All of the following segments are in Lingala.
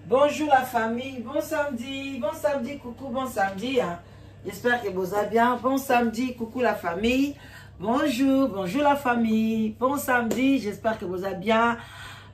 Bonjour la famille, bon samedi, bon samedi, coucou, bon samedi. Hein. J'espère que vous allez bien. Bon samedi, coucou la famille. Bonjour, bonjour la famille. Bon samedi, j'espère que vous allez bien.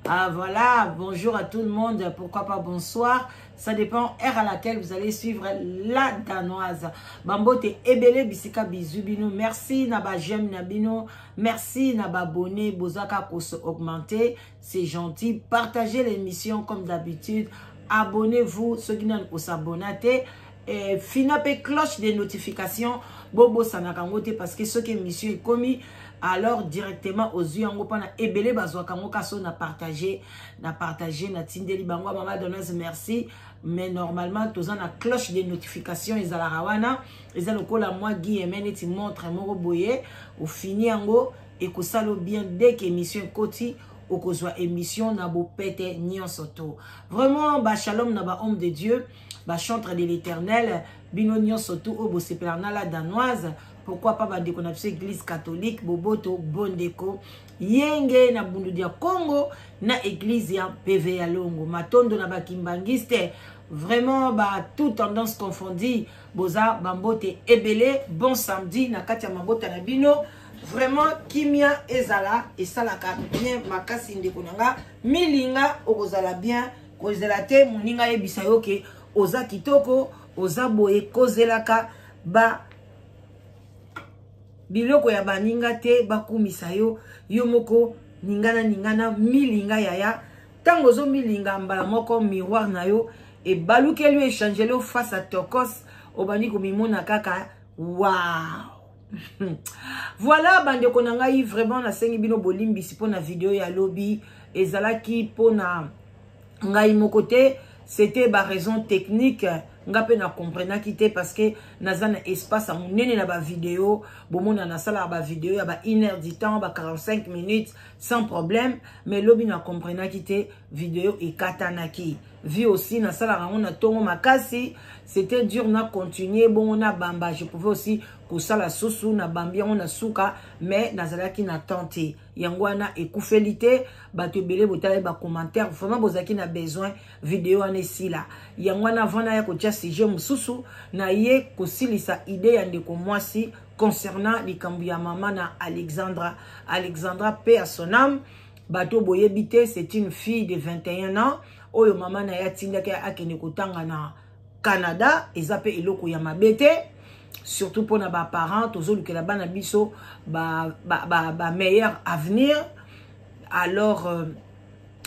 Ah, voilà, bonjour à tout le monde. Pourquoi pas bonsoir. Ça dépend heure à laquelle vous allez suivre la danoise. Bambote ebele bisika bisous bino. Merci na ba j'aime na bino. Merci na ba abonné bozaka ko se augmenter. C'est gentil. Partagez l'émission comme d'habitude. Abonnez-vous ceux qui n'ont pas s'abonner. Eh, fina pe cloche de notification bobosanaka yango te parce que soki émission ekomi alors directement ozwi yango mpona ebele bazwaka yango kaso na partage na partage natindeli bango mama donase merci mais normalement toza na cloche de notification ezalaka wana eza lokola mwa guilleme neti montre moko boye ofini yango ekosala bien dès que émission ekoti okozwa émission na bopete nyonso to vraiment ba shalom na ba homme de dieu ba chantre de l'éternel bino nyonso tu oyo bosepelaka na la danoise pourquoi pas bandeko na biso église catholique boboto bondeko yenge na bundu dia congo na église ya pv ya longo matondo na bakimbangiste vraiment ba tout tendance confondue boza bambote ebele bon samedi na kati ya mabota na bino vraiment kimia ezala esalaka bien makasi ndeko na nga milinga okozala bien kozela te moninga ayebisa yo ke oza kitoko oza boye kozelaka ba biloko ya baninga te bakumisa yo yo moko ningana ningana milinga yaya ntango ozomilinga mbala moko miroir na yo ebalukeli yo echangeli yo face à tokos obandi komimona kaka wow voilà bandeko na ngai vraiment nasengi bino bolimbisi mpo na video ya lobi ezalaki mpo na ngai moko te c'était ba raison technique nga mpe na comprenaki te parce que naza na espace ya monene na bavideo bomona nasalaka bavideo ya ba 1 heure du temps ba 45 minutes sans problème mais lobi na comprenaki te video ekatanaki vie aussi nasalaka yango na ntongo makasi c'était dur na continuer bongo na bamba je pouvais aussi kosala susu na bambi yango na suka mais nazalaki na temps te yango wana ekufeli te bato ebele botalaki bacommentaire vraiment bozalaki na besoin video wana esila yango wana avant naya kotia sujet mosusu naye kosilisa idée ya ndeko mwasi concernant likambo ya mama na alexandra alexandra pe à son âme bato boyebi te c'est une fille de 21 ans oyo mama na ye atindaki akende kotanga na canada eza mpe eloko ya mabe te surtout mpona baparent tozolukela bana biso ba, ba, ba, ba meilleur avenir alors euh,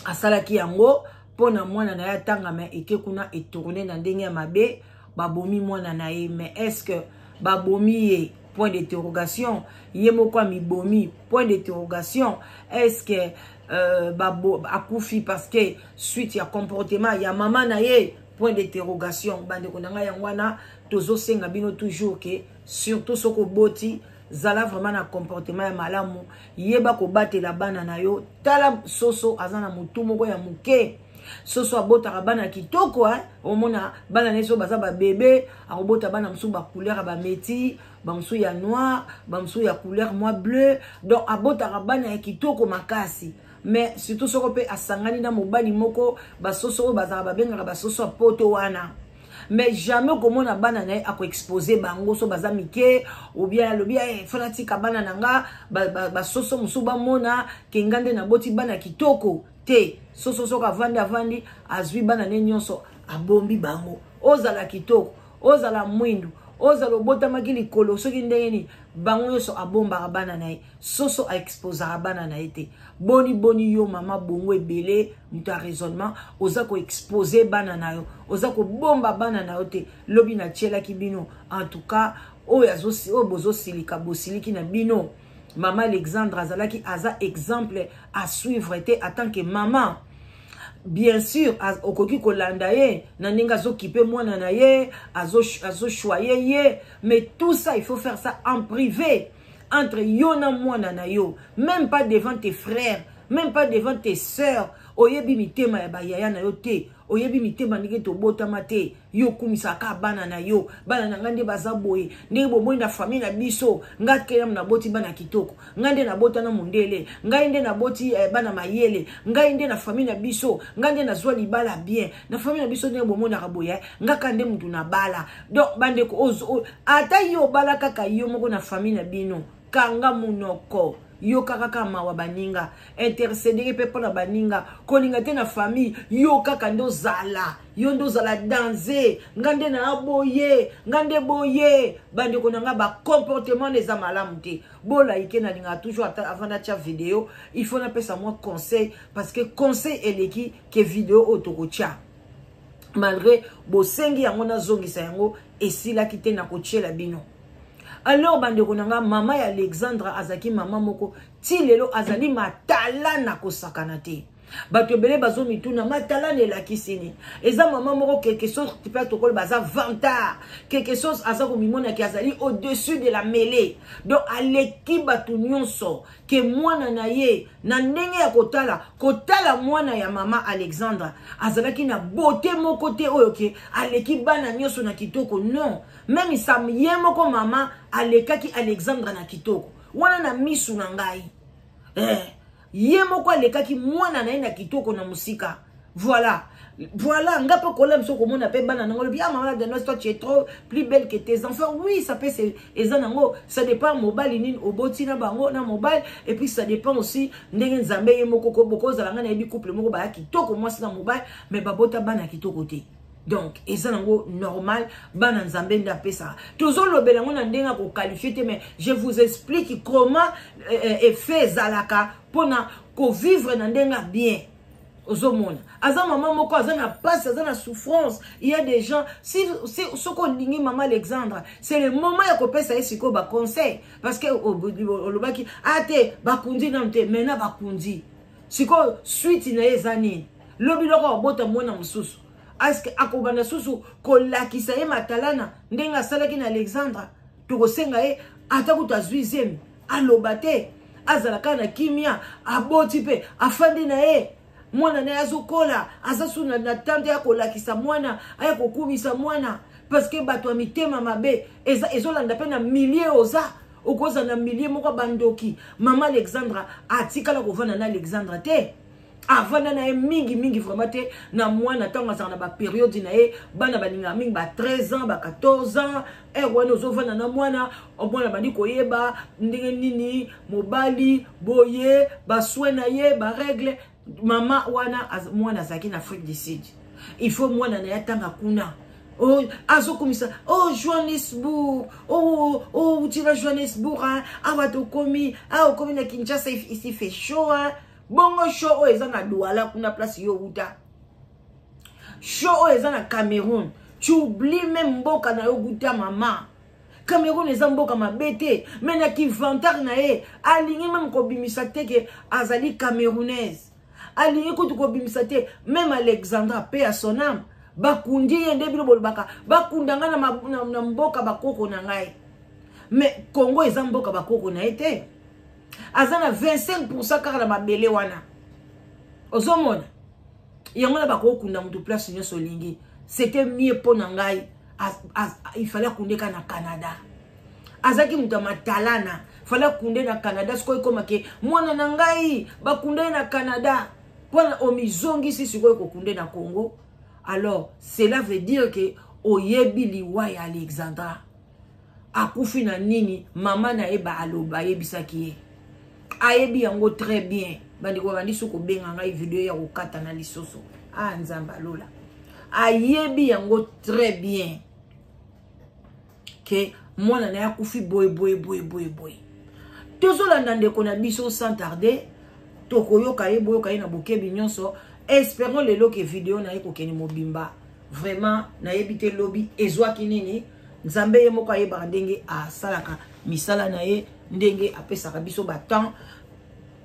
asalaki yango mpona mwana na ye atanga me eke kuna etourne na ndenge ya mabe babomi mwana na ye mais est ce que babomi ye point d'interrogation ye moko amibomi point d'interrogation est ce que euh, babo, akufi parce que suite ya comportement ya mama na ye point d'interrogation bandeko na ngai yango wana tozosenga bino toujours ke surtout soki oboti zala vraiment na comportement ya malamu yeba kobatela bana na yo tala soso aza na motu moko ya moke soso abotaka bana kitoko eh? omona bana na ye so baza babebe akobota bana mosusu bacouleur ya bameti bamosusu ya noir bamosusu ya couleur mwa bleu donc abotaka bana ya kitoko makasi mais surtout soko mpe asangani na mobali moko basoso oyo bazalaka babengaka basoso ya poto wana mais jamais okomona bana na ye akoexpose bango so baza mike obien alobi eh, fo natika bana na nga basoso mosusu bamona ke nga nde naboti bana kitoko te soso soki avandi avandi azwi bana ne nyonso abombi bango ozala kitoko ozala mwindu ozala obotamaki likolo soki ndenge nini bango nyonso abombaka bana na ye soso aexposaka bana na ye te boni boni yo mama bongo ebele moto ya raisonnement oza koexpose bana na yo oza kobomba bana na yo te lobi natielaki bino en tout cas oyo oyo bozosilika bosiliki na bino mama alexandre azalaki aza exemple à suivre te en tant que mama bien sûr okoki kolanda ye na ndenge azokipe mwana na ye azochoye ye mais tout ça il faut faire ça en privé entre yo na mwana na yo même pas devant tes frères même pas devant tes sœurs oyebi mitema ya bayaya na yo te Oyebi mitema ndenge tobotama te. Yo okumisaka bana na yo, bana na ngai nde baza boye, ndenge bomoi na famille na biso, nga kelamu naboti bana kitoko, ngai nde nabota na mondele, ngai nde naboti bana mayele, ngai nde na famille na biso, ngai nde nazwa libala bien na famille na biso, ndenge bomonaka boye, nga kaka nde mutu nabala. Donc bandeko, ata yo obala kaka yo moko na famille na bino, kanga munoko, yoka kaka mawa baninga, intercéder mpe mpona baninga, kolinga te na famille, yo kaka nde ozala, yo nde ozala danze, nga nde na boye, nga nde boye. Bandeko na nga, bacomportement nde eza malamu te. Bolaike, nalingaka toujours ata avant natia video, il faut napesa mwa conseil, parce que conseil eleki ke video oyo tokotia. Malgré bosengi yango, nazongisa yango, esilaki te na kotiela bino. Alors bandeko na nga, mama ya Alexandre azalaki mama moko ti lelo azali matala na kosakana te. Bato ebele bazomituna matalana elakisi nini. Eza mama moko quelque chose mpe tokolo baza vantard, quelque chose aza komimonaki azali au-dessus de la mêlée, donc aleki bato nyonso. Ke mwana na ye na ndenge ya kotala kotala mwana ya mama Alexandre azalaki na beauté moko te oyo ke aleki bana nyonso na kitoko. Non, même sa ye moko mama alekaki Alexandre na kitoko wana na misu na ngai. Ye moko alekaki mwana na ye na kitoko na mosika. Voilà, nga mpe kola biso komona mpe bana nango lobi: "Ah, mama Danoise, toi tu es trop plus belle que tes enfants." Oui, ça peut, eza nango, ça dépend mobali nini oboti na bango na mobali, et puis ça dépend aussi ndenge Nzambe ye moko bokozala. Ngai nayebi couple moko baya kitoko, mwasi na mobali, mais babota bana kitoko te. Donc eza nango normal, bana Nzambe nde apesaka. Tozolobela yango na ndenge ya koqualifier te, mais je vous explique comment effet ezalaka mpona kovivre na ndenge ya bien. Ozomona aza mama moko aza na pasi, aza na souffrance. Il y a des gens, si soki olingi mama Alexandre, c'est le moment ya kopesa ye sikoyo baconseil, parce que olobaki a te bakundi nanu te. Maintenant bakundi, sikoyo suite na ye eza nini? Lobi loko abota mwana mosusu, aske akobanda susu kolakisa ye matalana ndenge asalaki na Alexandre? Tokosenga ye ata kutu azwi zemi, aloba te, azala kaka na kimia, aboti mpe afandi na ye, mwana na ye azokola, aza su na tante ya kolakisa mwana, aya kokumisa mwana, parce que bato ya mitema mabe ezolanda mpe na milieu. Oza okozala na milieu moko ya bandoki. Mama Alexandre atikala kovanda na Alexandre te, avanda na ye mingi mingi vraiment te na mwana. Ntango azalaka na bapériode na ye, bana balingaka mingi ba 13 ans, ba 14 ans, heure wana ozovanda na mwana, mwana bandi koyeba ndenge nini mobali boye, basoin na ye, barègle. Mama wana, mwana azalaki na Afrique du Sud, il faut mwana na ye atanga kuna. Oh, azokomisa oh Johannesburg, oh uti na Johannesburg, awa tokomi, awa okomi na Kinshasa, ici fait chaud, hein. Bongo chaud oyo eza na Douala kuna, place yo wuta, chaud oyo eza na Cameroun, tu oublies même mboka na yo guta. Mama, Cameroun eza mboka mabe te, mais na kivantard na ye alingi même kobimisa te ke azali camerounaise, alingi kutu kobimisa te. Même Alexandra, paix à son âme, bakundi ye nde bino bolobaka bakunda ngai na mboka bakoko na ngai, mais Congo eza mboka bakoko na ye te. Aza na 25 kaka na mabele wana. Ozomona yango na bakokunda motu place nyonso olingi. C'était mieux mpo na ngai, il fallait akunde kaka na Canada. Azalaki moto ya matalana, fallait akunde na Canada. Sikoyo ekomake mwana na ngai bakunde ye na Canada, mpona omizongisi sikoyo kokunde na Congo. Alors cela veut dire ke oyebi liwa ya Alexandra, akufi na nini. Mama na ye aloba, ayebisaki ye, ayebi yango très bien. Bandeko babandi so kobenga ngai, video ya kokata na lisusu. Ah, Nzambe alola, ayebi yango très bien ke mwana na ye akufi boye boye boye boye boye. Tozolanda ndeko na biso sans tarder, tokoyoka ye, boyoka ye na bokebi nyonso. Espérons lelo ke video na ye kokende mobimba. Vraiment nayebi te lobi ezwaki nini. Nzambe ye moko ayebaka ndenge asalaka misala na ye, ndenge apesaka biso batemps,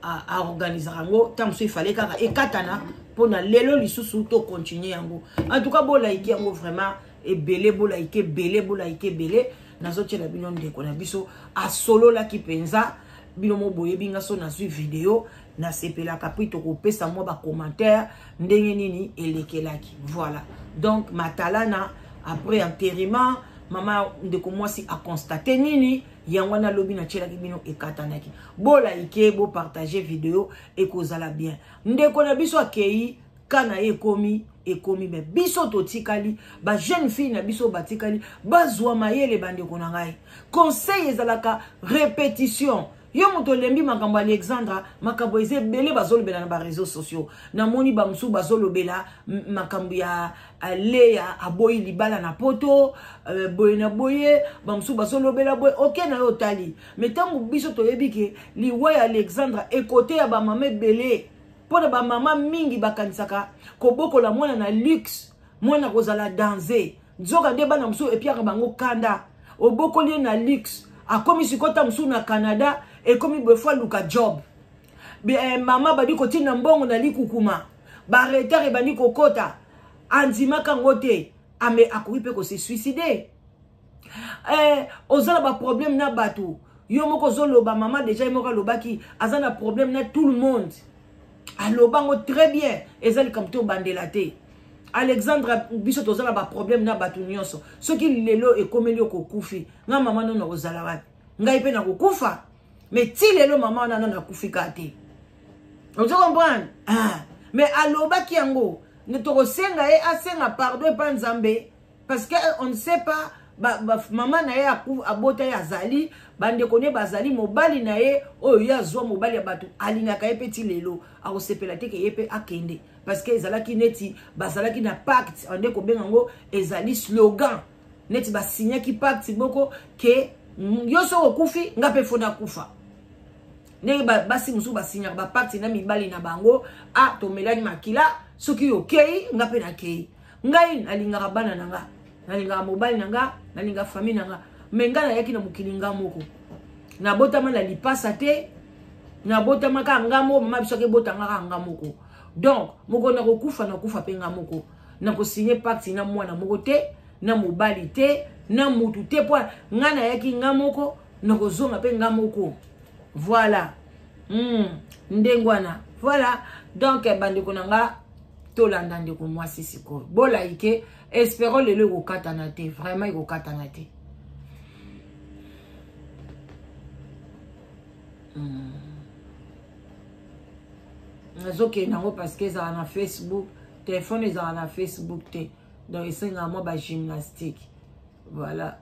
aorganisaka yango. Ntango mosusu efale kaka ekatana mpona lelo lisusu tocontinue yango. En tout cas bolaiki yango vraiment ebele, bolaiki ebele, bolaiki ebele. Nazotiela bino ndeko na biso asololaki mpenza. Bino mo boyebi nga, so nazwi video. Nasepelaka mpe tokopesa mwa bacommentaire ndenge nini elekelaki. Voilà, donc matalana après enterrement, mama ndeko mwasi aconstate nini yango wana lobi natielaki bino ekatanaki. Bolaike, bopartage video, ekozala bien. Ndeko na biso akei ka na ye ekomi ekomi, me biso totikali bajeune fille na biso batikali bazwa mayele. Bandeko na ngai, conseil ezalaka répétition. Yo moto olembi makambo ya Alexandra, makambo eza ebele bazolobela na bareseau sociaux. Namoni bamosusu bazolobela makambo ya Leya aboyi libala na Poto, boye na boye, bamosusu bazolobela boye. Oke na yo otali, me ntango biso toyebi ke liwa ya Alexandra ekote ya bamama ebele, mpo na bamama mingi bakanisaka kobokola mwana na luxe, mwana kozala danse. Nzoka nde bana mosusu epiaka bango kanda. Obokoli ye na luxe, akomi sikota mosusu na Canada, ekomi boye, fo aluka job. Mama bandi kotinda mbongo na likukuma, baretard ebandi kokota, andimaka yango te, ame akoki mpe kose suicide. Oza na baproblème na bato, yo moko ozoloba. Mama deja ye moko alobaki aza na problème na tout le monde, alobango très bien. Eza likambo te, obandela te. Alexandre, biso toza na baproblème na bato nyonso. Soki lelo ekomeli okokufi, nga mama nono nakozala wapi? Ngai mpe nakokufa. Mais ti lelo mama wana nano akufi kaka te, ozo comprendre? Ah, mais alobaki yango, tokosenga ye asenga pardon epa Nzambe, parce que on ne sait pas ba, ba, mama na ye abota ye, azali bandeko ne bazali, mobali na ye oyo ye azwa, mobali ya bato alingaka ye mpe ti lelo, akosepela te ke ye mpe akende, parce que ezalaki neti bazalaki na pacte, ande kobenga yango ezali slogan, neti basignaki pacte moko ke yo soki okufi, nga mpe fo nakufa. Ndenge basi mosusu basignaka bapacte na mibali na bango, a tomelani makila, soki okei, nga mpe nakei. Ngai nalingaka bana na nga, nalingaka mobali na nga, nalingaka famille na nga, me ngai nayaki na mokili nga moko, nabotama na lipasa te, nabotama kaka nga moko. Mama biso akebota nga kaka nga moko. Donc mokolo nakokufa, nakufa mpe nga moko, nakosigne pacte na mwana moko te, na mobali te, na mutu te, mpo ngai nayaki nga moko, nakozonga mpe nga moko. Voilà, ndenge wana. Voilà, donc bandeko na nga, tolanda ndeko mwasi sikoyo. Bolaike, espero lelo ekokatana te, vraiment ekokatana te. Nazokende yango parce que ezala na Facebook, telefone ezala na Facebook te, donc esengaka mwa bagymnastique. Voilà.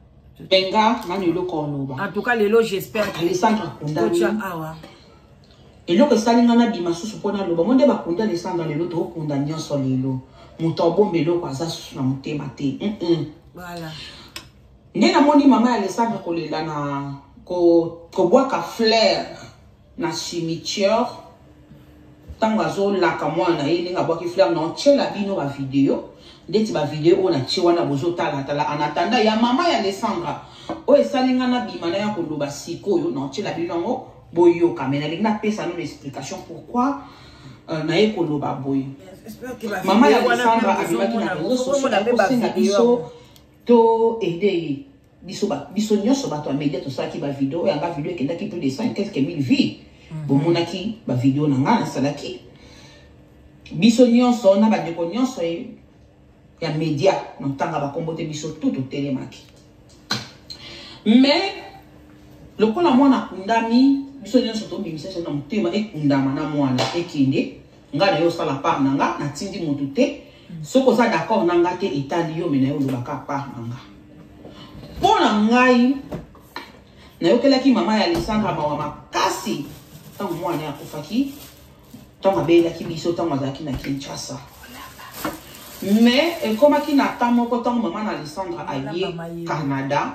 Benga nani eloko oloba. En tout cas lelo j'espère Alessandre akundami. Totya awa. Eloko esali nga nabima susu mpo naloba mo nde bakunda Alessandre lelo, tokunda nyonso lelo. Moto abomba eloko aza susu na motema te. Voilà. Nde namoni mama ya Alessandre kolela na kobwaka fleur na cimetière ntango azolaka mwana na ye, ndenge abwaki fleur na otiela bino bavideo, ndeti bavideo oyo natie wana bozotalatala en attendant ya mama ya Alessandra oyo esali nga nabima na ya koloba sikoyo. Na otiela bino yango boyoka, me nalingi napesa nano explication pourquoi naye koloba boye. Mama ya Alessandra abimaki na réseau sociaux akosenga biso to aide ye. Biso biso nyonso bato ya media tosalaki bavideo oyo. Yanga video ekendaki plus de 100 quelques mille vues. Bomonaki bavideo na ngai nasalaki. Biso nyonso na bandeko nyonso ya media, na ntanga bakombo te, biso tu totelemaki. Mais lokola mwana akundami, biso nyonso tobimisa so na motema, ekundama na mwana ekende. Ngai na yo osala part na nga, natindi motu te. Soki oza d'accord na nga te, etali yo, me na yo olobaka part na nga. Mpo na ngai, nayokelaki mama ya Alessandra mawa makasi ntango mwana ye akufaki, ntango abeyelaki biso, ntango azalaki na Kinshasa. Mais ekomaki na temps moko, ntango mama na Alessandra aye Canada,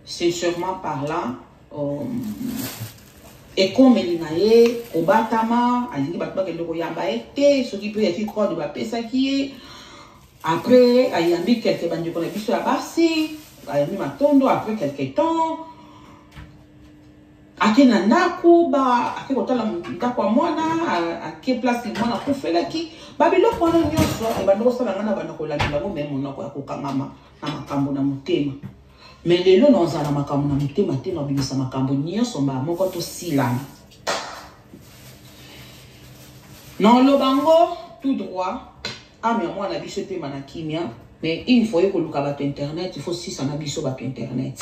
sincèrement parlant, ekomeli na ye kobatama, alingi bato bakende koyamba ye te. Soki mpe yaki code bapesaki ye, après ayambi quelque bandeko na biso ya basi, ayambi matondo. Après quelque temps ake na ndako, ba ake kotala ndako ya mwana, ake place mwana akufelaki. Babiloko wana nyonso ebanda kosala ngai na banda kolandela yango, me monoko ya kokangama na makambo na motema. Me lelo nazala na makambo na motema te, nabimisa makambo nyonso mbala moko, tosilana. Na oloba ngo tout droit, âme ya mwana biso epema na kimia, mais une fois ye koluka bato internet, il faut sisa na biso bato internet.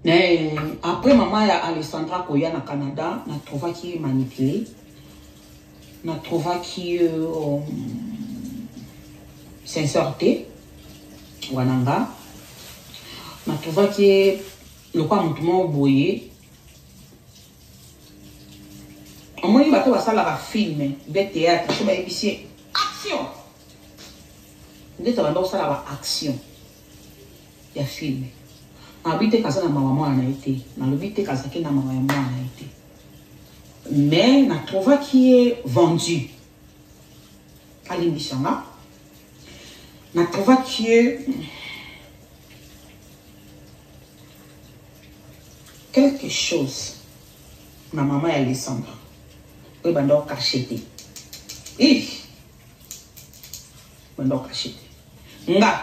Mais après mama ya Alessandra koya na Canada, na trouvaki ye manipulé, na trouvaki ye sincère te. Wana nga na trouvaki ye lokola motu moko boye. Omoni bato basalaka film be théâtre, so bayebisi ye action, ndeti abanda kosala ba action ya film. Nalobi te kaza na mawa mwana na ye te, nalobi te kazalaki na mawa ya mwana na ye te, mais na trouvaki ye vendu. Alimbisanga, na trouvaki ye quelque chose na mama ya Alessandra oyo banda okache te, banda okache te. Nga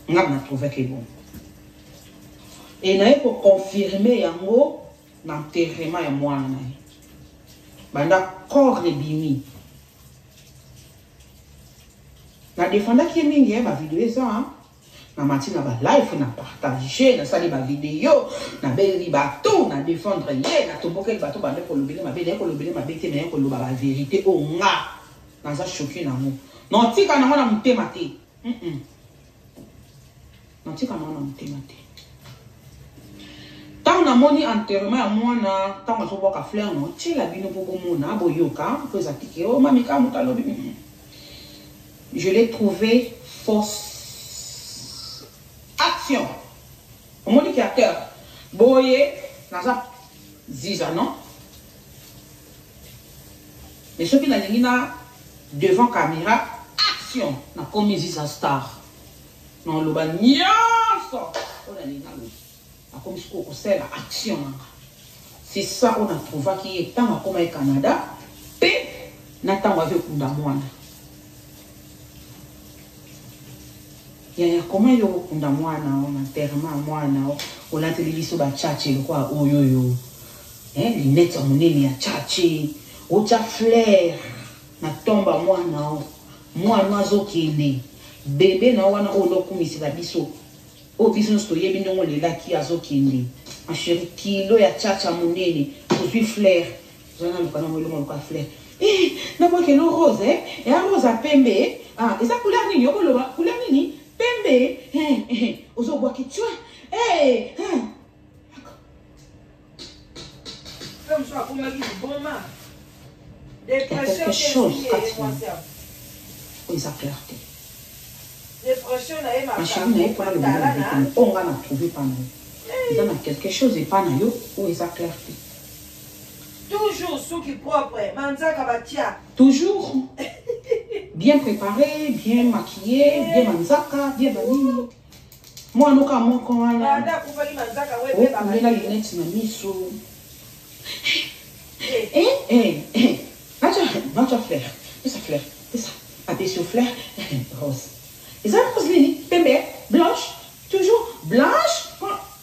na trouvaki bon e naye koconfirme yango na enterrement ya mwana na ye, banda corps ebimi. Na défendaki ye mingi, bavideo eza na mati na balive, na partage, nasali bavideo, nabeleli bato, na défendre ye, natombokeli bato bande kolobele mabe. Naye kolobele mabe te, naye koloba bavérité oyo nga naza choqué nango. Naotika nango na motema te, natika nango na motema te. Ntango namoni enterrement ya mwana, ntango azobwaka fleur, na otiela bino mpo bomona, boyoka, mpo eza tike o mamika moto alobi. Je l'ai trouvé fausse action. Omoni ki acteur boye, naza ziza non, mais soki nalingi na devant caméra action, nakomi ziza star, naloba nyonso oyo nalingi naloba. Akomi sikoyo kosalela action nanga. C'est ça oyo natrouvaki ye ntango akóma ye Canada mpe na ntango avi okunda mwana. Yaya, koma yo okunda mwana o na enterrement ya mwana o, olateli biso bachache lokola oyo oyo, lunette ya monene ya chache, otya fleur na tomba mwana o, mwana azokende, bebe na wana oyo ndokumisela biso, oyo biso nyonso toyebi ndenge olelaki, azokende. Ma chérie, kilo ya chacha monene, ozwi fleur, oza naluka nango elongo, luka fleur, nabwakelo rose, ya rose ya pembe. Ah, eza couleur nini? Okoloba couleur nini? Pembe. Ozobwaki twa. Quelque chose kati oyo eza clair te. Ma chérie, naye mpona loba na bete oyo nga na trouve pa na yo, eza na quelque chose epa na yo oyo eza clair te. Toujours suki propre, manzaka batia. Toujours bien préparé, bien maquillé, bien manzaka, bien banini. Mwana oka moko wana okundela lunette na miso, natia fleur, pesa fleur, pesa, apesi yo fleur rose. Eza rose nini? Pembe, blanche, toujours blanche.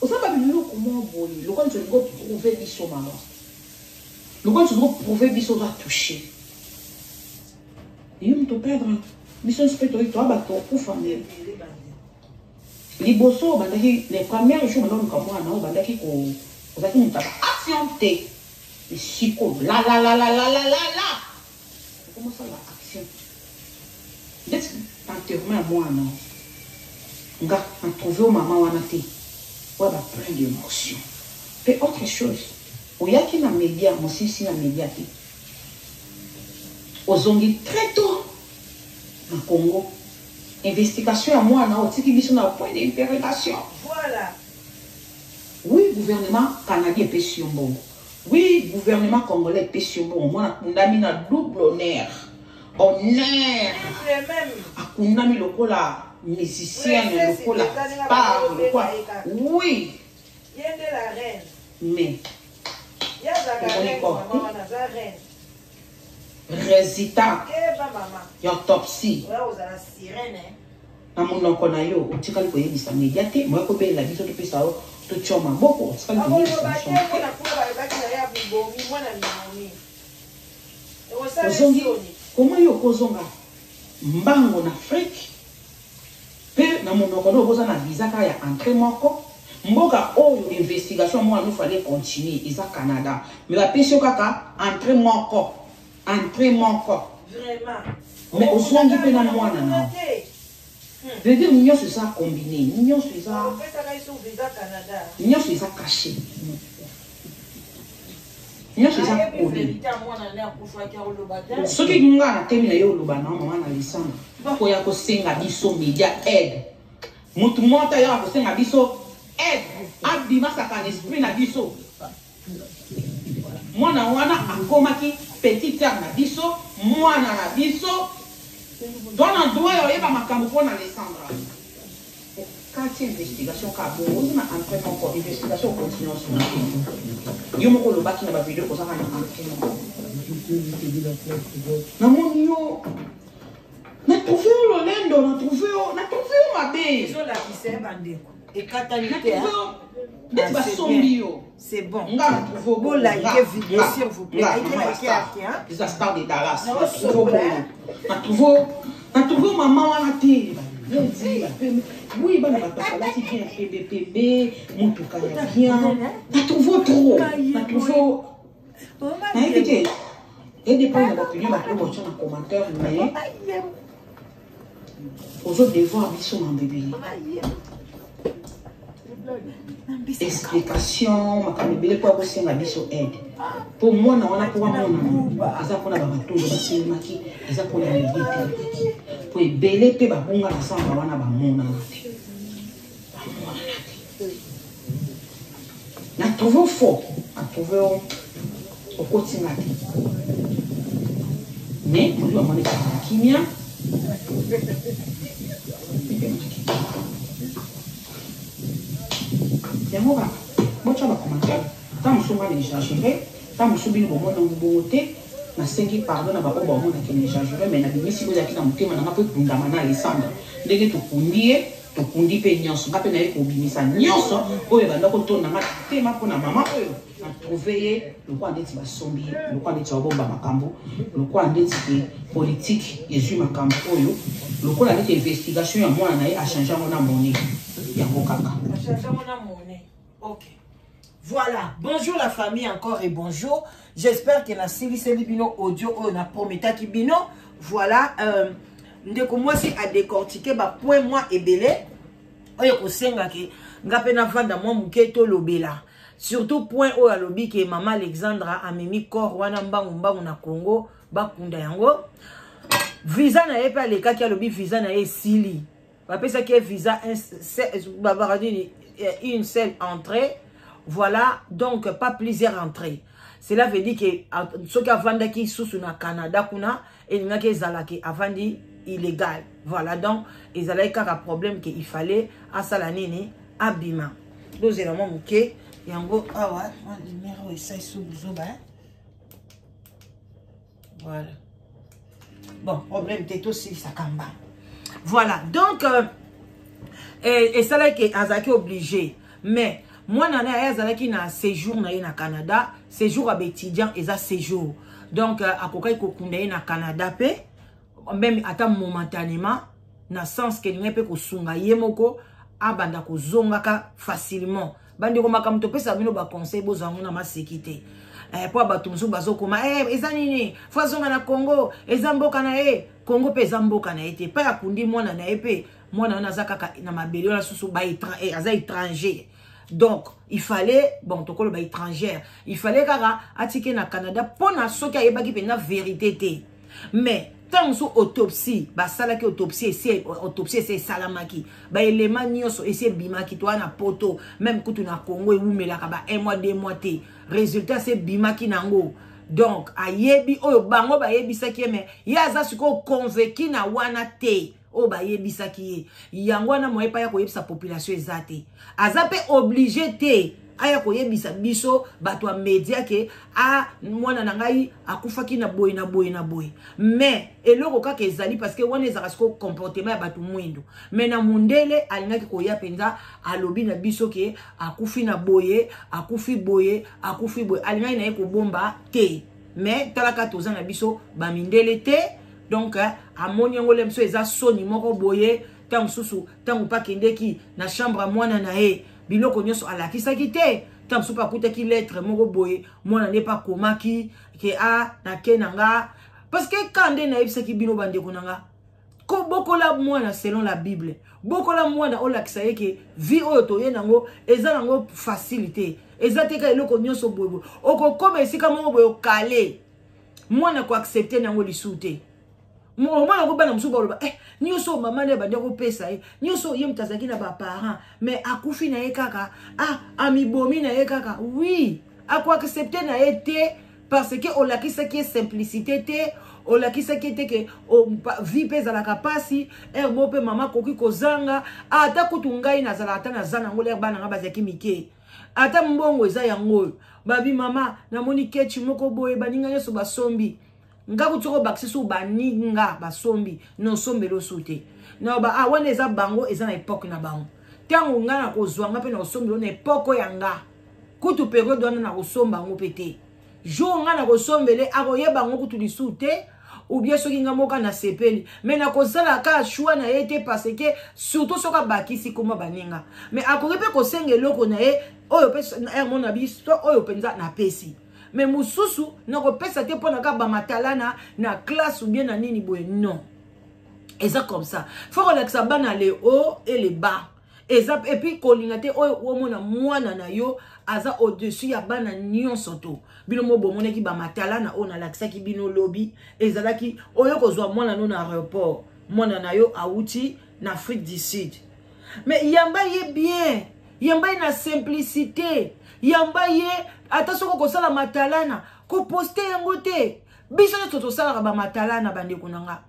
Oza babiloko moko boye lokola nti olingi oprouve biso mama, lokola nti olingi oprouve biso oza touché. Yo moto perdre biso nyonso mpe toyi toya bato okufa. Liboso obandaki, les premiers jours banda oluka mwana, obandaki ozalaki moto aba action te. Sikoyo lalalalalala, okomosala action ndeti enterrement ya mwana. Nga na trouve o mama wana te oyo ba plein d'émotion. Mpe autre chose, oyaki na média, mosisi na média te, ozongi très tôt na Congo. Investigation ya mwana, otiki biso na point d'interrogation. Voilà. Oui, gouvernement canadien epesi yo mbongo, oui, gouvernement congolais epesi yo mbongo. Mwana akundami na double honneur, honneur. Akundami lokola musicienne, lokola star, lokola, oui. Mais omoni corps te, résultat ya autopsie na monoko na yo otikali koyebisa media te. Moya kobelela biso, topesa yo, totia maboko, otikali koyebisa biso te. Ozongi comment yo okozonga mbango na Afrique pe na monoko no okoza na visa kaka ya entrée moko mboka oyo investigation ya mwana no fallait continuer eza Canada mais bapesi yo kaka entrée moko entrée moko vraiment mais ozongi pe na mwana na veut dire nyonso eza combine nyonso eza nyonso eza caché nyonso eza kole soki nga natemi na ye oloba na mama na lisana koya kosenga biso media aide motu moko ayaka kosenga biso aide abimasaka na esprit na biso mwana wana akomaki petite sœur na biso mwana na biso toa na droit ya oyeba makambo mpo na Alessandra Kati investigation ka bongo oza na entrée moko investigation continue osuna yo moko olobaki na ba video ozaka na entrée moko namoni yo na trouve yo lolendo na trouve yo na trouve yo mabe ezolakisa ye bandeko ekatani te neti basombi yo c'est bon nga na trouve bo like vidéo s'il vous plaît like like like hein eza star de Dallas na trouve na trouve na trouve maman wana te oui bana bato balati bien pembe pembe motuka ya bien na trouve trop na trouve nayebi te edépend na baopinion bato oyo botya na commentaire mais ozo devoir biso na bebele explication makambo ebele mpo akosenga biso aide mpo mwana wana mpo amonana eza mpona bamatondo basilimaki eza mpona miye te mpo ebele mpe babunga na samba wana bamonana te bamonana te na trouve faux na trouve okoti nga te mais molimo amoni ezalaka na kimia yango kaka botya bacommentaire ntango mosusu nga na exagere ntango mosusu bino bomona yango bongo te nasengi pardon na baoyo bamonaki na exagere mais nabimisi oyo ezalaki na motema na nga mpo ekundama na alessandre ndenge tokundi ye tokundi mpe nyonso nga mpe naye kobimisa nyonso oyo ebanda kotonda nga motema mpo na mama oyo na trouve ye lokola ndeti basombi ye lokola ndeti babomba makambo lokola ndeti ke politike ezwi makambo oyo lokola ndeti investigation ya mwana na ye achange yango na mone yango kaka ok Voilà, bonjour la famille encore et bonjour. J'espère que na siliseli bino audio oyo na prometaki bino. Voilà, euh, ndeko mwasi a décortiquer ba point moi ebele oyo kosenga ke nga pe navanda mwa moke tolobela. Surtout point oyo alobi ke mama Alexandra amemi corps wana mbangu mbangu na Congo bakunda yango. Visa na ye pe alekaki alobi visa na ye esili. Bapesaki ye visa nini une seule entrée. Voilà, donc pas plusieurs entrées. Cela veut dire que soki avandaki susu na Canada kuna elingaki ezala ke avandi illégal. Voilà, donc ezalaki kaka problème que il fallait asala nini abima. Dozela mwa moke yango awa mwa lumière oyo esali so buzoba. Voilà. Bon, problème te tosilisaka mba. Voilà, donc euh, esalaki azalaki obligé mais mwana na ye azalaki na séjour na ye na Canada, séjour ya baétudiant eza séjour. Donc euh, akokaki kokunda ye na Canada mpe même ata momentanément na sens ke elingai mpe kosunga ye moko abanda kozongaka facilement bandeko makambo topesa bino baconseil bozwa yango na maseki te eh, mpo bato mosusu bazokoma eh, eza nini fo azonga na congo eza mboka na ye congo mpe eza mboka na ye te epai akundi mwana na ye mpe mwana wana aza kaka na mabele wana susu eh, aza étranger donc il fallait bon tokoloba étrangère il fallait kaka atike na canada mpona soki ayebaki mpenza vérité te mais ntango mosusu autopsie basalaki autopsie esi autopsie esi esalamaki baelema nyonso esi ebimaki toa na poto meme kutu na congo ewumelaka ba 1 mois 2 mois te résultat esi ebimaki nango donc ayebi oyo bango bayebisaki ye me ye aza sikoyo convaincu na wana te oyo bayebisaki ye yango wana moye epai ya koyebisa population eza te aza mpe oblige te aya koyebisa biso bato ya media ke a mwana na ngai akufaki na boye na boye na boye mais eloko kaka ezali parce que wana ezalaka sikoyo comportement ya bato mwindo mais na mondele alingaki koya mpenza alobi na biso ke akufi na boye akufi boye akufi boye alingaki na ye kobomba te. Mais talaka, toza na biso bamindele te. Donc amoni yango le biso eza soni moko boye. Ntango mosusu, ntango mpe akendeki na chambre ya mwana na ye, biloko nyonso alakisaki te. Ntango mosusu mpe akutaki lettre moko boye, mwana nde mpe akomaki ke a nake na nga. Parce que ka nde nayebisaki bino, bandeko na nga, bokola mwana selon la Bible. Bokola mwana, olakisa ye ke vie oyo toye nango eza nango facile te. Eza te ka eloko nyonso boyeboye. Okokoma esika moko boye, okale mwana koaccepter nango lisusu te. Omwana ko bana mosusu baloba eh, nyonso mama nde bandi kopesa ye nyonso, ye moto azalaki na baparent, mais akufi na ye kaka, ah, amibomi na ye kaka. Oui, akoaccepter na ye te, parce que olakisaki ye simplicité te. Olakisaki ye te ke vie mpe ezalaka mpasi. Ere moko mpe mama akoki kozanga. Ata kutu ngai nazalaka, ata naza nango, lere bana nga bazalaki mike, ata mbongo eza yango oyo babi: "Mama, namoni kechi moko boye, baninga nyonso basombi." Nga kuti soko bakisi so baninga basombi, nosombeli osu te. Na ba ah, wana eza bango, eza na époque na bango. Ntango nga na kozwa, nga mpe na kosombeli na époque ya nga. Kutu période wana na kosomba yango mpe te. Jour nga na kosombele, akoyeba yango kutu lisusu te. Ou bien soki nga moko nasepeli, mais nakozala kaka choix na ye te, parce que surtout soki abakisi koma baninga. Mais akoki mpe kosenga eloko na ye oyo mpe mona biso oyo mpenza napesi, mais mosusu nakopesa te, mpo na kaka bamatalana na classe ou bien na nini boye. Non, eza comme ça. Faut kolakisa bana le haut et le bas. Eza et puis kolinga te oyo omona mwana na yo aza au-dessus ya bana nyonso. To bino mo bomonaki bamatalana oyo nalakisaki bino lobi, ezalaki oyo kozwa mwana no na aéroport. Mwana na yo awuti na Afrique du Sud, mais yamba ye bien, yamba ye na simplicité, yamba ye. Ata soki okosala matalana, koposter yango te. Biso nyonso tosalaka bamatalana, bandeko na nga.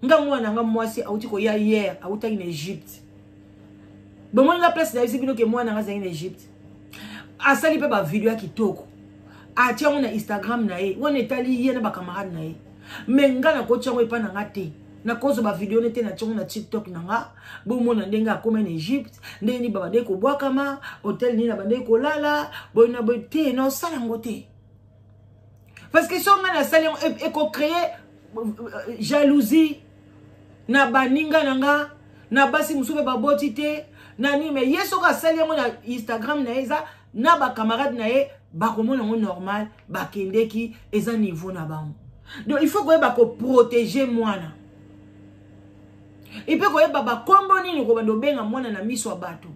Nga mwana nga mwasi awuti koya hier, awutaki na Egypte. Bomoni nga place nayebisi bino ke mwana nga azalaki na Egypte, asali mpe bavideo ya kitoko, atia yango na Instagram na ye. Wana etali ye na bacamarade na ye, mais nga nakotia yango epa na nga te. Nakozwa bavideo ne te, natia yango na TikTok na nga. Bomona ndenge akóma na Egypte, ndenge nini babandeki kobwakama, hotel nini abandeki kolala, boye na boye te. Naosala yango te, parce que so ngai nasali yango, ekocréer jalousie na baninga na nga, na basi mosusu mpe baboti te na nini. Mais ye soki asali yango na Instagram na ye, eza na bacamarade na ye bakomona yango normal, bakendeki, eza niveau na bango. Donc il faut koyeba koprotéger mwana, epe koyeba bakombo nini kobanda obenga mwana na miso ya bato.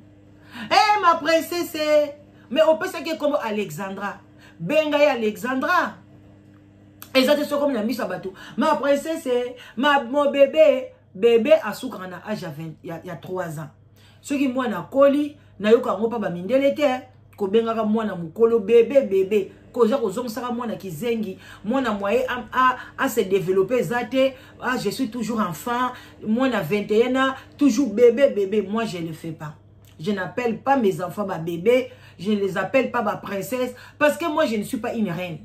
E ma princesse, mais opesaki ekombo Alexandra, benga ye Alexandra. Eza te soki na miso ya bato ma princesse, ma mon bébé. Bébé asukaka na age ya, 20, ya 3 ans. Soki mwana akoli, nayoka yango mpa bamindele te, kobengaka mwana mokolo bébé. Bébé koza kozongisaka mwana kizengi, mwana moye ase développer eza te. Ah, je suis toujours enfant. Mwana 21 ans, toujours bébé bébé. Moi, je le fais pas. Je n'appelle pas mes enfants ba bébé, je ne les appelle pas ba princesse, parce que moi, je ne suis pas une reine.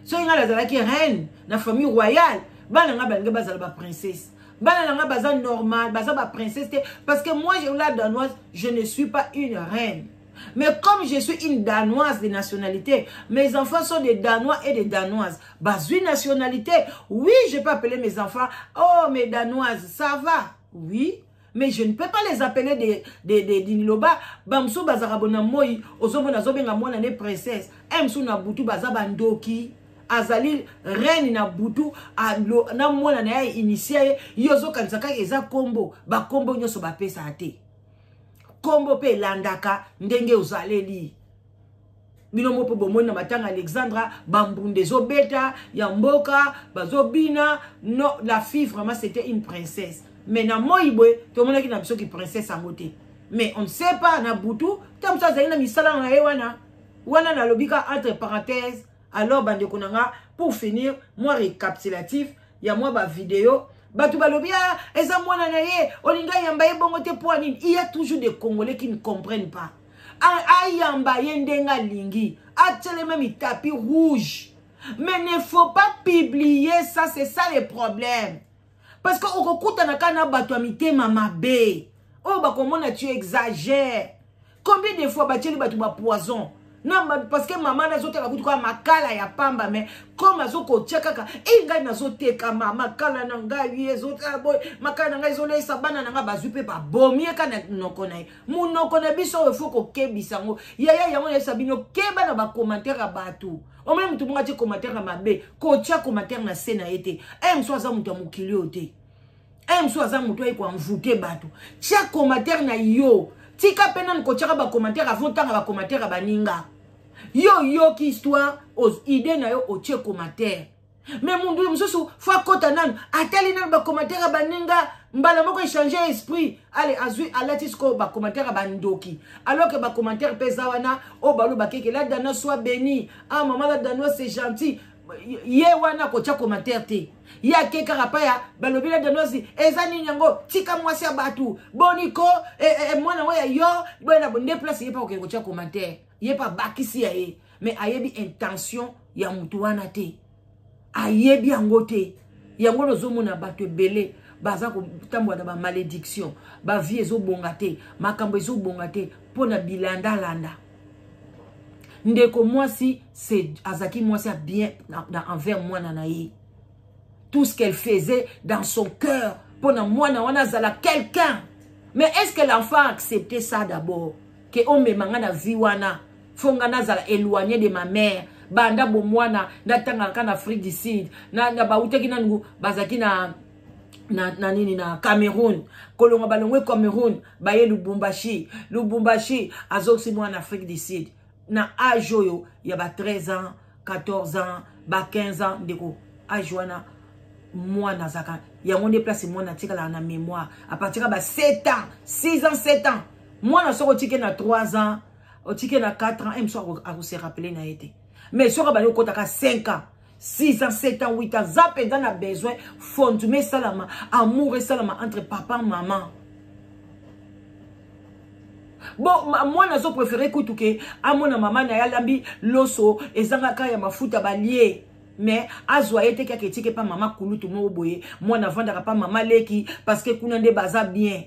Soki ngai nazalaki reine na famille royale, bana ngai balingi bazala baprincesse. Bana na ngai baza normal, baza baprincesse te, parce que moi, la Danoise, je ne suis pas une reine. Mais comme je suis une Danoise de nationalité, mes enfants sont des Danois et des Danoises. Bazwi nationalité, oui, je peux appeler mes enfants, oh, mes Danoises, ça va, oui. Mais je ne peux pas les appeler des niloba. Bamosusu bazaka bona moi, ozomona azobenga mwana ne princesse. Mosusu na butu baza bandoki. Azali reine na butu, na mwana na ye initie ye. Ye ozokanisa kaka eza kombo. Bakombo nyonso bapesaka te. Kombo mpe elandaka ndenge ozaleli. Bino mo mpe bomoni na matanga Alexandra, bambunda ezobeta ya mboka, bazobina. Non, la fille vraiment, c'était une princesse, mais na moi boye tomonaki na biso ki princesse yango te. Mais on ne sait pas na butu ta mosu azali na misala na ye wana wana. Nalobi ka entre parenthèse. Alors bandeko na nga, pour finir, mwa récapitulatif ya mwa bavideo. Bato balobi: ah, eza mwana na ye, olingi ayamba ye bongo te mpo nini? Il y a toujours des Congolais qui ne comprennent pas. Ayamba ye ndenge alingi, atiele même tapis rouge, mais ne faut pas publier ça. C'est ça le problème, parce que okokutana kaka na bato ya mitema mabe oyo bakomona tu exagère. Combien de fois batieli bato bapoison? Non, parce que mama nazoteka kutu kaka makala ya pamba, mais comme azokotia kaka e ngai nazotekama makala na ngai ezotala boye, makala na ngai ezoleisa bana na ngai, bazwi mpe babomi ye kaka na noko na ye. Monoko na biso oyo fo kokebisa yango, yaya. Yango nayebisa bino, keba na bacommentaire ya bato. Omoni motu moko atie commentaire ya mabe, kotia commentaire na se na ye te. E mosu aza moto ya mokili oyo te, e mosu aza moto aye koenvoûter bato. Tia commentaire na yo, tika mpe nanu kotiaka bacommentaire avant ntanga bacommentaire ya baninga. Yo oyoki histoire, idée na yo, otie commentaire, mais mundu mosusu fo akɔta nanu, atali nanu bacommentaire ya baninga, mbala moko échange esprit, ale azwi, alati sikoyo bacommentaire ya bandoki, alors que bacommentaire mpe eza wana oyo balobaki eke la Danoise soit béni, ah mama la Danoise, c'est gentil. Ye wana kotia commentaire te, ye ake kaka pa ya balobi la Danoise eza nini yango, tika mwasi ya bato, boniko mwana yango ya yo boye na nde place. Ye mpa kokende kotia commentaire, ye mpe abakisi ya ye, mais ayebi intention ya motu wana te, ayebi yango te. Yango nozomona bato ebele baza kotambola na bamalédiction, bavie ezobonga te, makambo ezobonga te mpo na bilandalanda. Ndeko mwasi azalaki mwasi ya bien na envers mwana na ye. Tout ce qu'elle faisait dans son cœur mpo na mwana wana azala quelqu'un. Mais est ce que l'enfant a accepté ça d'abord, ke omema nga na vie wana, fo nga nazala éloigné de ma mère? Banda bomwana natangaka na Afrique du Sud, na bautaki nanu, bazalaki na nini, na Cameroun. Kolonga, balongwe Cameroun, baye Lubumbashi. Lubumbashi, azongisi mwana Afrique du Sud na age oyo ya ba 13 ans, 14 ans, ba 15 ans. Ndeko, age wana mwana azalaka yango nde place mwana atikalaka na mémoire, à partir ya ba 7 ans, 6 ans, 7 ans. Mwana soki otike na 3 ans, otike na 4 ans, mosu akose rappeler na ye te. Mais soki abandi okotaka 5 ans, 6 ans, 7 ans, 8 ans, aza mpenza na besoin fondement esalama, amour esalama entre papa, mama. Bon, mwana azopréféré kutu ke amona mama na ye alambi loso ezangaka ya mafuta, balie, mais azwa ye te kaka etike mpa mama kulutu moko boye. Mwana avandaka mpa mama leki parce que kuna nde baza bien.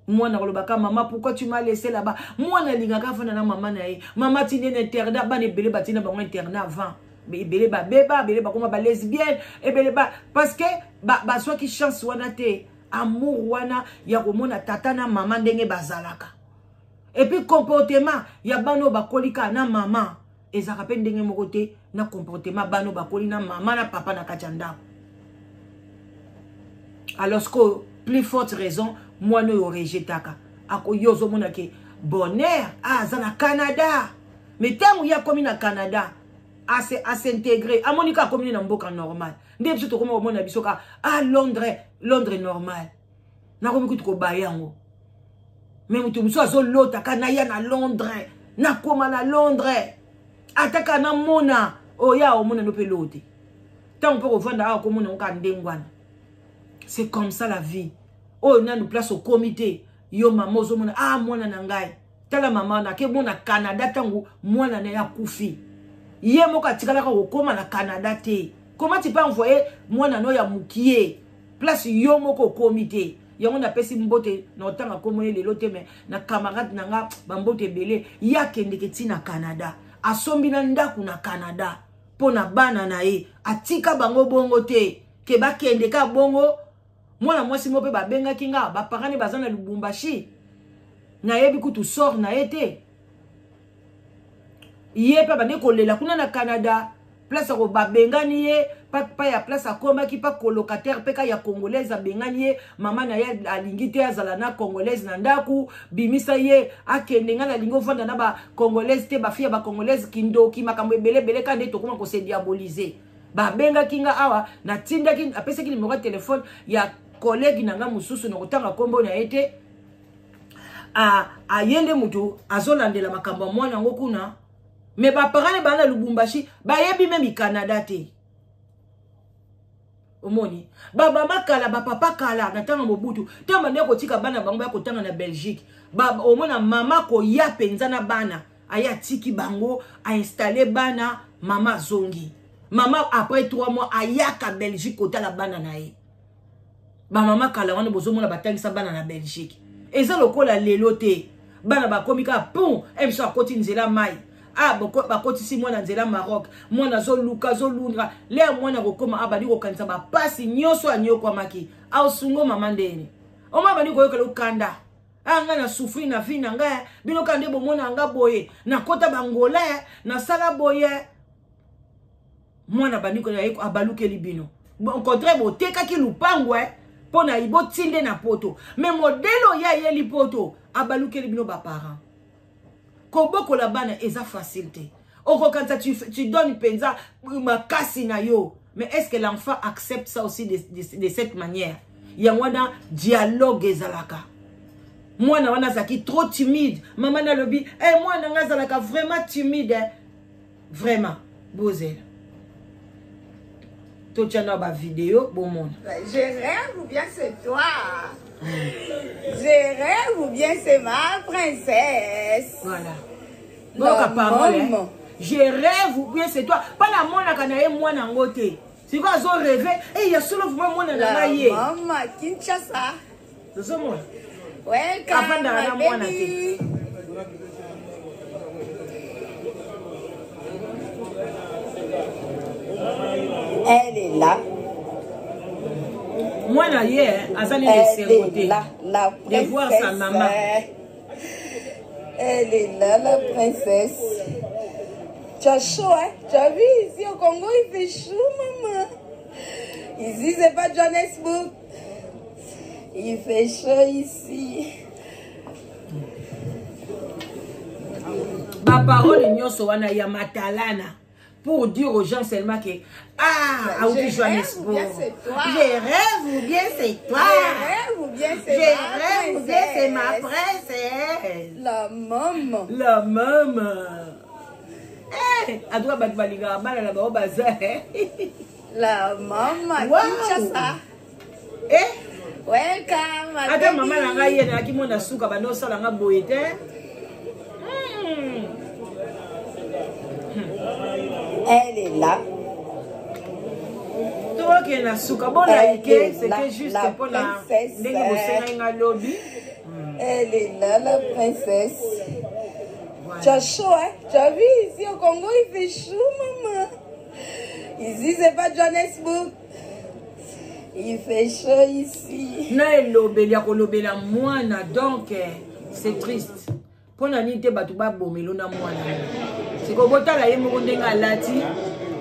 Mwana kolobaka: "Mama, pourquoi tu m'as laissé là-bas?" Mwana alingaka avanda na mama na ye. Mama tindi na internat, bana ebele batinda bango internat avant, ebele babeba, ebele bakoma balesbienne, ebele ba, parce que bazwaki chance wana te, amour wana ya komona tata na mama ndenge bazalaka. Et puis comportement ya bana oyo bakoli kaka na mama ezalaka mpe ndenge moko te na comportement bana oyo bakoli na mama na papa na kati ya ndako. Alors que plus forte raison, mwana oyo rejetaka, akoyo ozomona ke bonheur, ah, aza na Canada. Mais ntango ye akomi na Canada, as'intégrer, amoni kaka akomi na mboka normal. Nde biso tokomi komona biso kaka, ah, Londres, Londres normal, nakomi kutu kobaya yango. Mais moto mosusu azolota ka naya na Londres, nakoma na Londres, ata ka namona oya omona no mpe loo te. Ntango mpe kovanda awa, komona ngo kaka ndenge wana. C'est comme ça la vie. Oyo nanu place okomi te, yo mama ozomona, ah, mwana na ngai, tala mama nakemona Canada. Ntango mwana na ye akufi, ye moko atikalaka kokóma na Canada te. Comment tu peux envoyer mwana no ya mokie place yo moko okomi te? Yango napesi mbote na otanga kombo ye lelo te, mais na camarade na nga, bambote ebele. Ye akendeke ntina Canada, asombi na ndako na Canada mpo na bana na ye, atika bango bongo te ke bakende ka bongo. Mwana mwasi moko mpe babengaki nga, baparents baza na Lubumbashi, nayebi kutu sort na ye te. Ye mpe abandi kolela kuna na Canada, place ako babengani ye pa ya place akomaki pa colocataire mpe ka ya Congolaise. Abengani ye, mama na ye alingi te azala na Congolaise na ndako, bimisa ye akende. Ngai nalingi ovanda na bacongolaise te, bafille ya bacongolaise, kindoki, makambo ebele ebele ka nde tokóma kose diaboliser. Babengaki nga awa, natindaki, apesaki numéro ya telefone ya collègue na nga mosusu, na kotanga nkombo na ye te. Aye nde motu azolandela makambo ya mwana yango kuna. Mais baparents baa na Lubumbashi, bayebi même Canada te. Omoni bamama kala, bapapa kala, na ntango Mobutu, ntango bandeki kotika bana bango baya kotanga na Belgique, omona mama koya mpenza na bana, aye atiki bango, ainstalle bana, mama azongi. Mama après 3 mois ayaka Belgique kotala bana na ye. Bamama kala wana bozomona batangisa bana na Belgique, eza lokola lelo te. Bana bakomi kaka pum, biso akoti nzela mai. Ah, bakotisi mwana nzela Maroc, mwana azoluka azolundra lea mwana akokoma abandi kokanisa bapasi nyonso anyokwamaki. Aosungo mama ndeni oma abandi koyokela okanda. Ah, ngai na souffrir na vie na ngai, bino kaka nde bomona nga boye, nakota bangola, nasala boye. Mwana abandi abalukeli bino. Au contraire, botekaki lupango mpo na botinde na poto. Mais modèle oyo ayeli poto, abalukeli bino ba parents. Kobokola bana eza facile te. Okokanisa tu donnes penza makasi na yo. Mais est-ce que l'enfant accepte ça aussi de cette manière? Yango wana dialogue ezalaka. Mwana wana azalaki trop timide. Mama nalobi, eh mwana nga azalaka vraiment timide. Eh. Vraiment, bozela. Totia na ba vidéo bomona. Je rêve ou bien c'est toi? Je rêve ou bien c'est ma princesse? Voilà. Boka parole. Hein? Je rêve ou bien c'est toi. Pas la mona kana ye mwana ngote. C'est quoi zo rêver? Eh ya solo vraiment mwana na ngai ye. Mama Kinshasa. Ozomona? Welcome. Afandaka na mwana te. Elle est là. Mwana ye azali na esengo te de voir sa maman. Elle est là, la princesse. Tu as chaud, hein? Tu as vu ici au Congo, il fait chaud, maman. Ici, c'est pas Johannesburg. Il fait chaud ici. Ba parole nyonso wana ya matalana pour dire aux gens seulement que ah, je rêve ou bien c'est toi. Je rêve ou bien c'est toi. Je rêve ou bien c'est Je rêve ou bien c'est ma princesse. La maman. La maman. Eh, adwa bato balingaka bana na bango baza. La maman. Wow. Kinshasa. Eh? Welcome. Ata mama na ngai ye nayaki mwana suka banda osala nga boye te. Elle est là. Tokokende na suka bolike, c'était juste mpona ndenge bosengai nga lobi. Elle est là, la princesse. Voilà. Tu as chaud, hein? Tu as vu ici au Congo, il fait chaud, maman. Ici, c'est pas Johannesburg. Il fait chaud ici. Na elobeli ya kolobela mwana, donc c'est triste. Pona nini te bato babomelo na mwana. Sikoyo botala ye moko ndenge alati.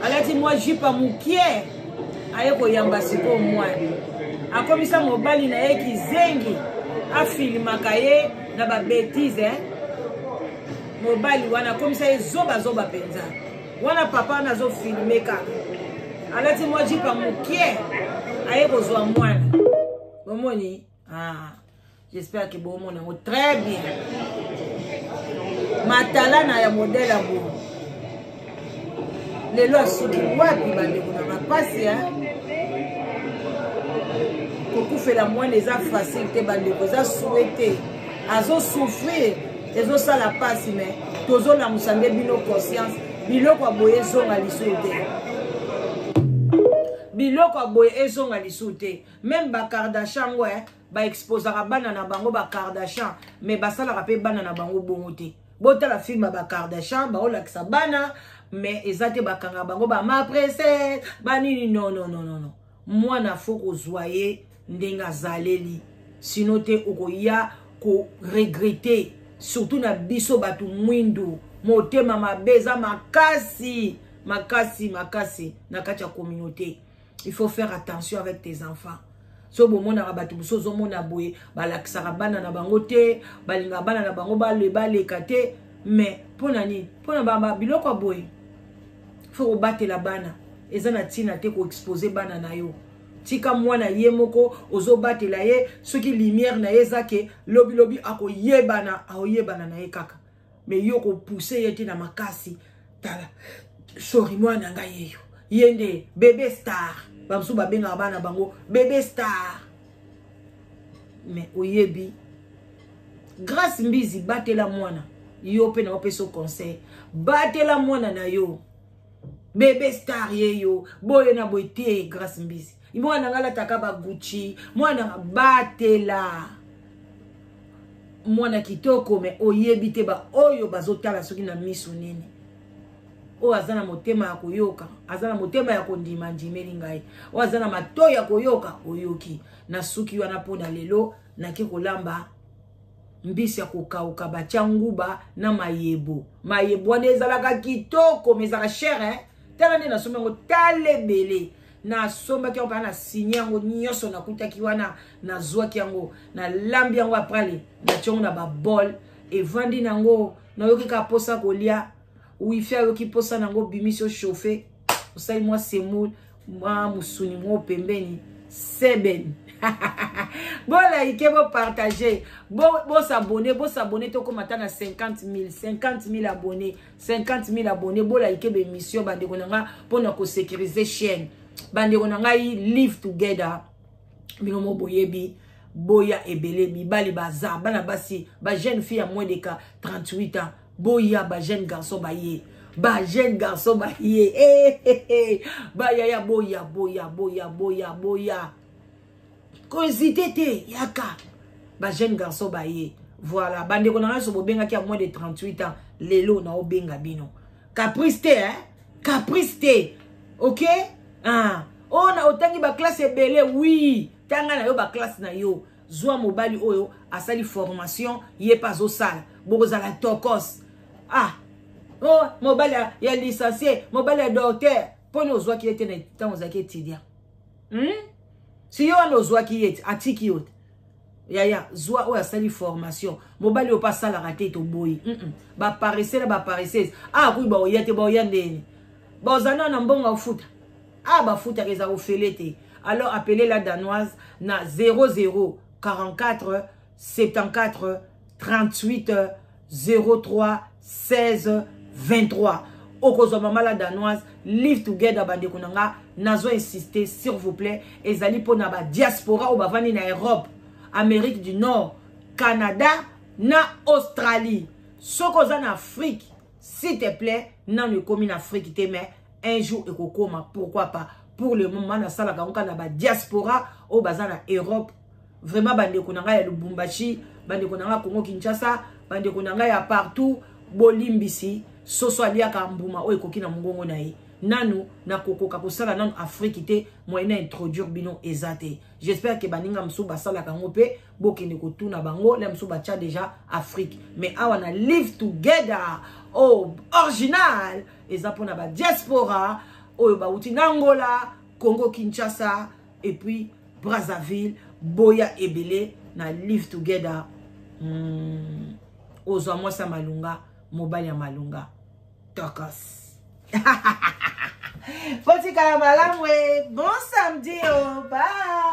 Alati mwa jupe ya mokie. Aye koyamba sikoyo mwana. Akomisa mobali na ye kizengi. Afilmaka ye na ba bêtises, hein? Mobali wana akomisa ye zoba zoba penza. Wana papa wana azofilme kaka. Alati mwa jupe ya mokie. Aye kozwa mwana. Bomoni? Ah. J'espère que bomona yango très bien. Matalana ya modèle ya boye. Lelo asuki wapi bandeko na mapasi, hein? Kokufela mwana eza facile te bandeko, eza souhait te. Azo souffrir, ezosala pasi, mais tozolamusa nde bino conscience. Biloko ya boye ezonga lisusu te. Biloko ya boye ezonga lisusu te. Même ba Kardashian ngo, hein, ba exposaka bana na bango ba Kardashian, mais basalaka pe bana na bango bongo te. Botala film ya ba Kardashian, baolakisa bana, mais eza te bakanga bango ba ma princesse, ba nini, non non non non non. Mwana faut kozwa ye ndenge azaleli, sinon te okoya ko regretter, surtout na biso bato mwindu, motema mabe eza makasi, makasi makasi na kati ya communauté. Il faut faire attention avec tes enfants. So bomonaka bato mosusu ozomona boye balakisaka bana na bango te, balingaka bana na bango baleka te, mais mpona nini? Mpona biloko ya boye. Faut kobatela bana, eza na ntina te koexpose bana na yo. Tika mwana ye moko ozobatela ye, soki lumière na ye eza ke lobi lobi akoyebana, akoyebana na ye kaka. Mais yo kopousse ye te na makasi. Tala, sorry mwana ngai yeyo. Ye nde bébé star. Bamosusu babengaka bana bango bébé star. Mais oyebi Grâce Mbizi, batela mwana. Yo pe na opesa conseil. Batela mwana na yo. Bébé star yeyo, boye na boye te Grâce Mbizi. Mwana nga lataka ba Gucci, mwana nga batela. Mwana kitoko, mais oyebi te ba oyo bazotala soki na miso nini. Oyo aza na motema ya koyoka, aza na motema ya kondima, ndimeli ngai. Oyo aza na matoi ya koyoka, oyoki. Nasuki wana mpo na lelo, nake kolamba mbisi ya kokauka, batya nguba na mayebo. Mayebo wana ezalaka kitoko, mais ezalaka cher, hein? Tala nde nasombi yango, tala ebele nasombaki yango mpana na signe yango nyonso nakutaki wana, nazwaki yango, nalambi yango, aprale natie yango na babol, evandi nango, nayoki kaka mposa kolia. Wifi ayoki mposa nango, obimisi, ochauffe, osali mwa semoule, mwa mosuni moko pembeni, seben. Bolaike, bopartage, bosabone, bosabone, tokóma ata na 50 000, 50 000 abonnés, 50 000 abonnés. Bolaike baémission, bandeko na nga, mpona kosécuriser chaîne. Bandeko na ngai, live together, bino mo boyebi, boya ebele, mibali baza, bana basi, bajeune fille ya moins de 38 ans, boya, bajeune garçon baye, bajeune garçon baye, hey, hey, hey. Bayaya, boya, boya, boya, boya, boya, kohésite te, yaka, bajeune garçon baye. Voilà, bandeko na ngai nyonso bobengaki ya moins de 38 ans, lelo naobenga bino, caprice te, hein? Caprice te, ok. Ah. Oyo na otangi baklasse ebele, oui, tanga na yo baklasse na yo, zwa mobali oyo asali formation, ye mpe azosala, bokozala tokos. Ah, oh, mobali ya licencié, mobali ya docteur, mponi ozwaki ye te na ntango ozalaki étudiant? Si yo wana ozwaki ye te, atiki yo te. Yaya, zwa oyo asali formation. Mobali oyo mpe asalaka te, toboyi. Baparese na bapareseuse, ah, kuyi baoya te, baoya ndeni, baoza nano na mbongo afuta. Ah, bafutaka eza ofele te. Alors appelez la Danoise na 00 44 74 38 03 16 23, okozwa mama la Danoise. Live together, bandeko na nga, nazo insister, s'il vous plaît, ezali mpona badiaspora oyo bavandi na Europe, Amérique du Nord, Canada na Australie. Soki oza na Afrique, s'il te plaît, nano ekomi na Afrique te, mais un jour ekokoma, pourquoi pas. Pour le moment nasalaka yango kaka na badiaspora oyo baza na Europe. Vraiment, bandeko na ngai ya Lubumbashi, bandeko na ngai Congo Kinshasa, bandeko na ngai ya partout, bolimbisi, soso aliaka mbuma oyo ekoki na mongongo na ye. Nanu nakokoka kosala nanu Afrique te, moyen na introduire bino eza te. J'espère ke baninga mosusu basalaka yango mpe, bokende kotuna bango la mosusu batya déjà Afrique. Mais awa na Live Together, oh, original eza mpona badiaspora oyo bauti na Angola, Congo Kinshasa et puis Brazzaville. Boya ebele na Live Together. Ozwa mwasi ya malunga, mobali ya malunga, tokos. Fotikala malamu e, bon samedi o, oh, bye.